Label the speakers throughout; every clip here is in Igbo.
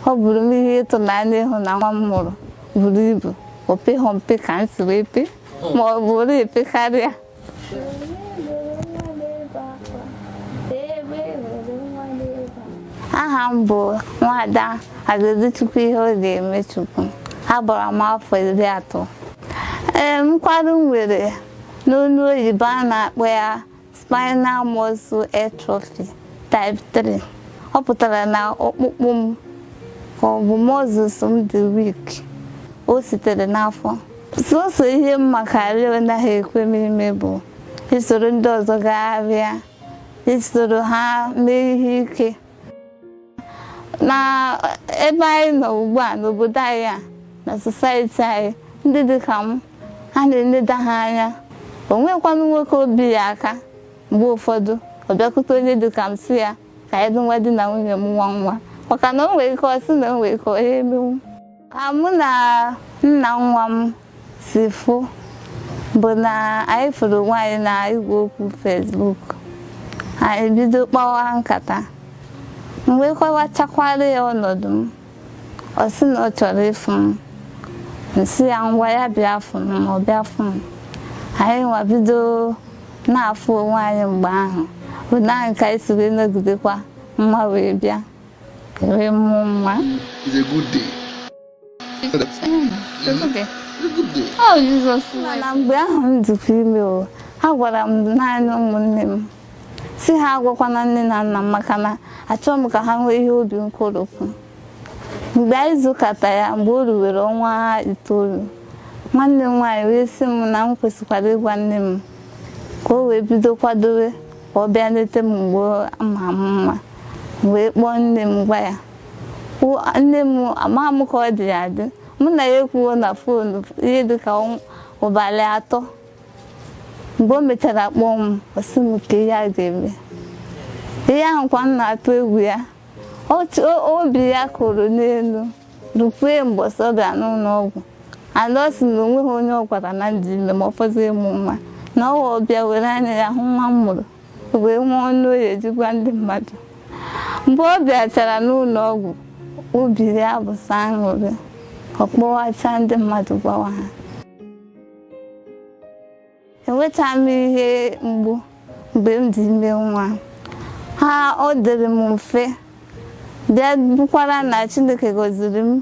Speaker 1: Ọ bụrụ m ihe ịtụnanya ịhụ na nwa m mụrụ buru ibu, o peghọ mpe ka m si wee pe, ma ọ bụrụ epe karịa. Aha m bụ Nwada Agọzichukwu ihe ọ ga-eme Chukwu. Agbara m afọ 30. Ee, nkwarụ m nwere n'onu oyibo a na-akpọ ya spinal muscle atrophy type 3. Ọ pụtara na ọkpụkpụ m ka ọ bụ muscles m dị weak. O sitere n'afọ. Sọsọ ihe m makarị ọ naghị ekwe m ime bụ isoro ndị ọzọ gagharịa, isoro ha mee ihe ike. Na ebe anyị nọ ugbu a n'obodo anyị a, na society anyị, ndị dị ka m, a na-eneda ha anya. O nwekwanụ nwoke obi ya aka mgbe ụfọdụ ọ bịakwute onye dị ka m sị ya ka anyị nwa di na nwunye m nwa nwa, maka na o nwere ike ọ sị na o nwere ike onye emenwu. Ka mụ na nna nwa m si fụ bụ na anyị fụrụ onwe anyị na igwe okwu Facebook. Anyị bido kpawa nkata. M wee kọwachakwara ya ọnọdụ m. Ọ sị na ọ chọrọ ịfụ m. M sị ya ngwa ya bịa fụ m, ọ bịa fụ m. Anyị nwa bido na-afụ onwe anyị mgbe ahụ. Bụ na nke anyị si wee nọgidekwa nwa wee bịa wee mụọ nwa.
Speaker 2: It's a good day.
Speaker 1: It's okay.
Speaker 2: It's a good day.
Speaker 1: Oh, Jesus. Mana mgbe ahụ m dịkwa ime o, agwara m naanị ụmụnne m si ha agwakwana nne na nna m, maka na achọghị m ka ha nwee ihe obi nkoropụ. Mgbe anyị zụkata ya, mgbe o ruwere ọnwa 9, nwanne m nwaanyị wee sị m na m kwesịkwara ịgwa nne m ka o wee bido kwadowe ka ọ bịa lete m mgbe ma m nwa. M wee kpọọ nne m gwa ya. Nne m ama m ka ọ dị ya adị, mụ na ya ekwuo na phone ihe dịka ụbalị 3. Mgbe o mechara kpọọ m, ọ sị m ka ihe a ga-eme. Ihe ahụ kwa m na-atụ egwu ya, obi ya kụrụ n'elu rukwe mbọsị ọ bịa n'ụlọ ọgwụ. Ala ọ sị na onweghị onye ọ gwara na ndị ime ma ọ fọzie ịmụ nwa, na ọ bịa were anya ya hụ nwa m mụrụ wee nwee ọnụ oyi ejikwa ndị mmadụ. Mgbe ọ bịachara n'ụlọ ọgwụ, obi ya bụ sọ aṅụrị, ọ kpọwacha ndị mmadụ gwawa ha. Enwechaghị m ihe mgbu mgbe m dị ime nwa ha, ọ dịrị m mfe, bịa bụkwara na Chineke gọziri m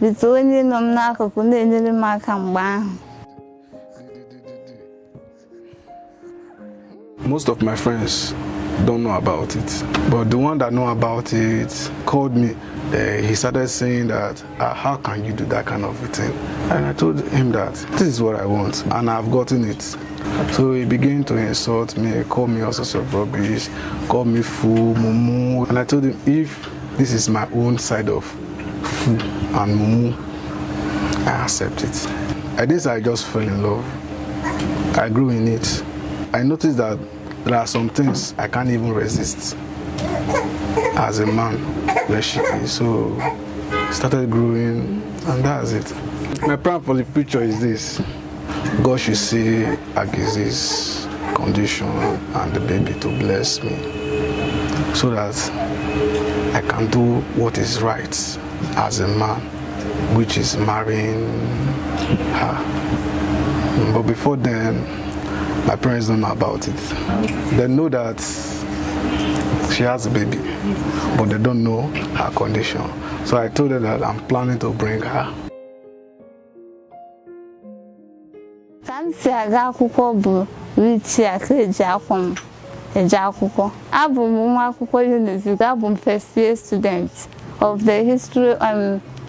Speaker 1: bite onye nọ m n'akụkụ na-enyere m aka mgbe ahụ.
Speaker 2: Most of my friends don't know about it, but the one that know about it called me. He started saying that, how can you do that kind of a thing? And I told him that this is what I want and I've gotten it. So he began to insult me, call me all sorts of rubbish, call me fool, mumu. And I told him, if this is my own side of fool and mumu, I accept it. I guess I just fell in love. I grew in it. I noticed that there are some things I can't even resist as a man where she is. So started growing, and that's it. My plan for the future is this. God should see Agizi's condition and the baby to bless me so that I can do what is right as a man, which is marrying her. But before then, my parents don't know about it. They know that she has a baby, but they don't know her condition. So I told her that I'm planning to bring her.
Speaker 1: Ka m si aga akwụkwọ bụ wheelchair ka eji akwọ m eje akwụkwọ. Abụ m nwa akwụkwọ Unizik, abụ m first year student of the history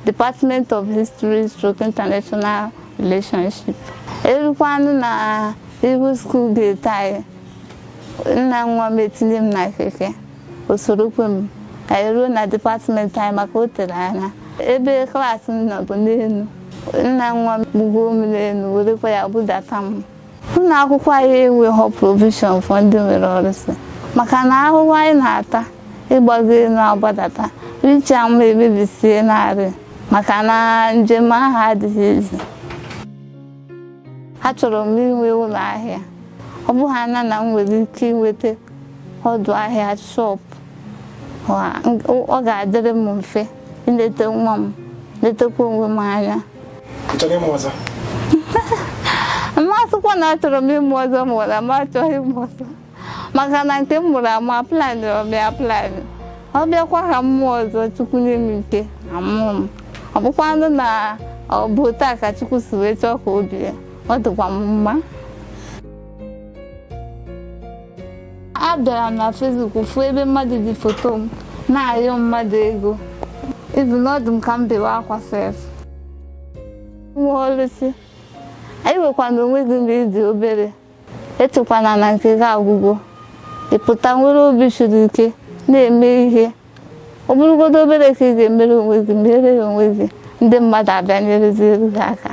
Speaker 1: Department of History stroke International Relationship. Erukwanụ na ihu school gate anyị, nna nwa m etinye m na keke, o sorokwe m anyị ruo na department anyị maka o tere anya. Ebe klaasị m nọ bụ n'elu. Nna nwa m gbugo m n'elu werekwa ya budata m. Ụlọ akwụkwọ anyị enweghị provision for ndị nwere ọrụsị, maka na ahụhụ anyị na-ata ịgbago elu agbadata, wheelchair m emebisie narị maka na njem ahụ adịghị ezi. Achọrọ m inwe ụlọ ahịa. Ọ bụghị anya na m nwere ike inweta ọdụ ahịa shop, ọ ga-adịrị m mfe. Ileta nwa m, letakwa onwe m anya.
Speaker 3: Ị chọrọ ịmụ ọzọ?
Speaker 1: M asịkwa na achọrọ m ịmụ ọzọ, ma ọ na m achọghị ịmụ ọzọ, maka na nke m mụrụ amụ, aplan ọ bịa aplan. Ọ bịakwa ka m mụọ ọzọ, Chukwu nye m ike, amụọ m. Ọ bụkwanụ na ọ bụ taa ka Chukwu si wee chọọ ka obi ya, ọ dịkwa m mma. Abịara m na Facebook fụ ebe mmadụ ji foto m na-ayọ mmadụ ego. Ibu n'ọdụ m ka m bewe akwa sef. Nwa ọlụsị anyị nwekwana onwe gị mgbe ị dị obere, echekwana na nke gị agwụgwọ. Ịpụta nwere obi siri ike na-eme ihe, ọ bụrụgodo obere ka ị ga-emere onwe gị, mere ya onwe gị. Ndị mmadụ abịa nyereziere gị aka.